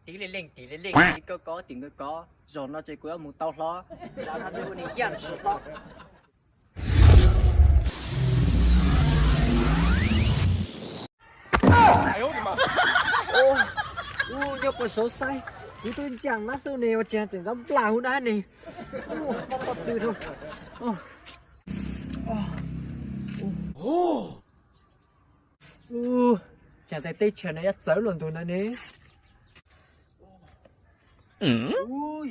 Tiv li leej tiv li leej, tiv koj kov tim nkawd kov, zaum no ces kuv yuav mus tau hlo, zaum no ces ua niam yaj ntshis hlo. Ua, nyob puag saud saib, kuv twb ncaaj nab xwb ne, ua cas tseem nrov nplas huv dab ne. Ua, pob pob tw rau. Ua, cas tais teb chaws no yuav txawv luaj ntug ntawd ne. Ua,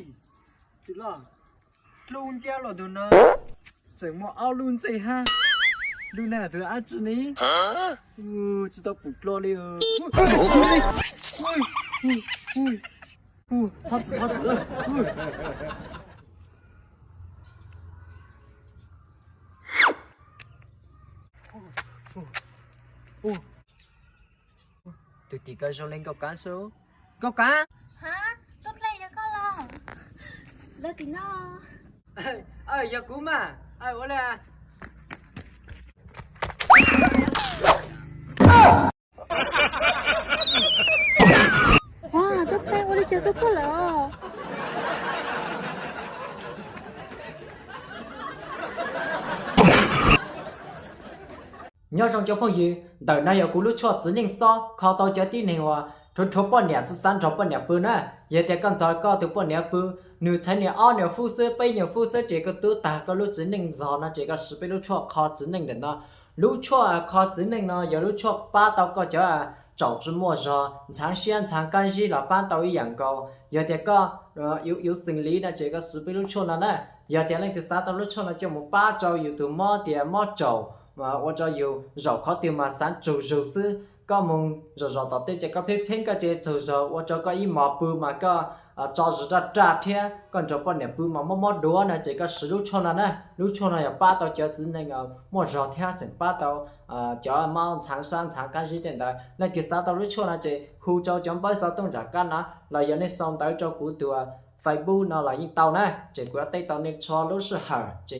tus loj, dlub nciab luaj ntug no, tseem muaj ob lub ntxej hab. Lub na tus dab tsi ne? Tsis tau pum dlua li. Thov txim, thov txim. Tus tim ko zoo li Nkauj Kav xwb. Nkauj Kav. Hab, Tub Pleej, yog koj los? Los tim no. Yog kuv mas. Ua li. Ua, Tub Pleej, ua li cas txog koj lawm? Nyob zoo cov phooj ywg, ntawm no yog kuv lub tshuaj txiv neej xob kho tau cov tib neeg uas rhuav rhuav poj niam tsis xav nrog poj niam pw na. Yog tias koj nrog koj tus poj niam pw, nws tshuav niag ob nyuag fub xwb, peb nyuag fub xwb ces koj tub tag koj lub txiv neej zog no ces koj siv peb lub tshuaj kho txiv neej ntawm no. Lub tshuaj kho txiv neej no yog lub tshuaj pab tau koj cov tsaum tsis muaj zog, ntxhaav siab ntxhaav kab zib los pab tau ib yam nkaus. Yog tias koj yuav txeem li no ces koj siv peb lub tshuaj no na. Yog tias leej twg xav tau lub tshuaj no coj mus pab rau yus tus mob tias mob tsaum, ua rau yus zaum qhov twg mas xav tsaug zug xwb. Koj mus zom zaws tom tej ces koj pheej pheej koj ces tsaug zog ua rau koj ib hmos pw mas koj tso zog raj raj thiab koj nrog poj niam pw mas mob mob duav no ces koj siv lub tshuaj no na. Lub tshuaj no yog pab tau cov txiv neej muaj zog thiab tseem pab tau cov mob ntxhaav siab ntxhaav kab zib tej ntawd. Leej twg xav tau lub tshuaj no ces hu rau cov npawb xov tooj nram qab no los yog nej sau ntawv rau kuv tus Facebook no los yeej tau na, ces kuv yuav teb tau nej txhua lub sij hawm ces